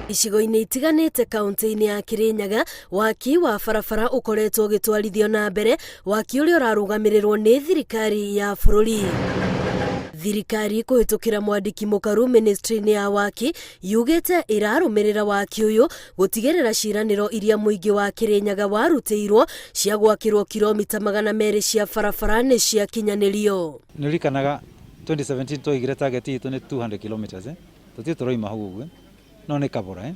Icigo-inĩ itiganĩte kaunti-inĩ ya Kirinyaga, waki wa barabara ũkoretwo ũgĩtwarithio na mbere, waki ũrĩa ũrarũgamĩrĩrwo nĩ thirikari ya bũrũri. Thirikari kũhĩtũkĩra mwandĩki mũkaru ministry-inĩ ya waki yugĩte ĩrarũmĩrĩra waki ũyũ gũtigĩrĩra ciĩranĩro iria mũingĩ wa Kirinyaga warutĩirwo cia gwakĩrwo kiromita 200 cia barabara nĩ ciakinyanĩrio. Nĩũririkanaga 2017 twaigire target itũ nĩ 200 kilometers eh? Tũtirĩ tũroima hau ũguo no nĩ kabora eh?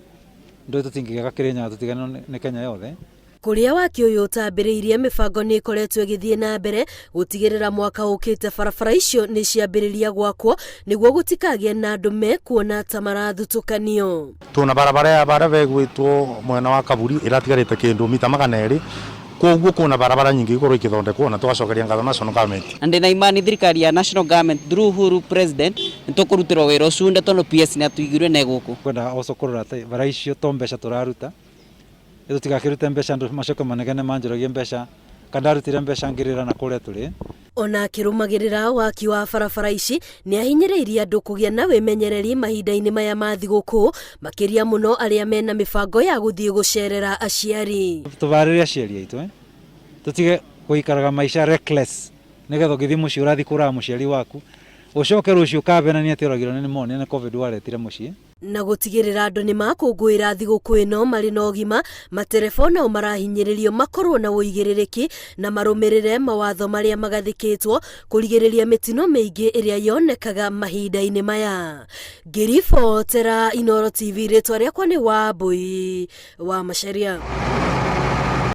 Ndũĩ tũtingĩgĩaka Kĩrĩnyaga tũtiganĩrwo nĩ Kenya yothe. Kũrĩa waki ũyũ ũtambĩrĩirie, mĩbango nĩ ĩkoretwo ĩgĩthiĩ na mbere gũtigĩrĩra mwaka ũkĩte barabara icio nĩ ciambĩrĩria gwakwo nĩguo gũtikagĩe na andũ mekuona ta marathutũkanio. Twĩna barabara ya barĩa begwĩtwo mwena wa Kaburi ĩratigarĩte kĩndũ mita 200, kwoguo kwĩna barabara nyingĩ ikorwo ikĩthondekwo na tũgacokeria ngatho national government. Na ndĩna imani thirikari ya national government through Uhuru president nĩtũkũrutĩrwo wĩra ũcio unda tondũ PS nĩatũigirwe na egũkũ. Ngwendaga also kũrora atĩ bara icio to mbeca tũraruta, tũtigakĩrute mbeca andũ macoke manegene manjũragie mbeca, kana ndarutire mbeca ngĩrĩra na kũrĩa tũrĩ. Ona akĩrũmagĩrĩra waki wa barabara ici, nĩahinyĩrĩirie andũ kũgĩa na wĩmenyereri mahinda-inĩ maya ma thigũkũ, makĩria mũno arĩa mena mĩbango ya gũthiĩ gũcerera aciari. Tũbarĩre aciari aitũ eh, tũtige gũikaraga maica reckless nĩgetha ũngĩthiĩ mũciĩ ũrathiĩ kũraga mũciari waku, ũcoke rũciũ ũkabenania atĩ ũragirwo nĩ pneumonia nĩ covid waretire mũciĩ. Na gũtigĩrĩra andũ nĩ makũngũĩra thigũkũ ĩno marĩ na ũgima, matereba onao marahinyĩrĩrio makorwo na ũigĩrĩrĩki na marũmĩrĩre mawatho marĩa magathĩkĩtwo kũrigĩrĩria mĩtino mĩingĩ ĩrĩa yonekaga mahinda-inĩ maya. Ngĩribotera Inooro TV rĩtwa rĩakwa nĩ Wambui wa Macharia.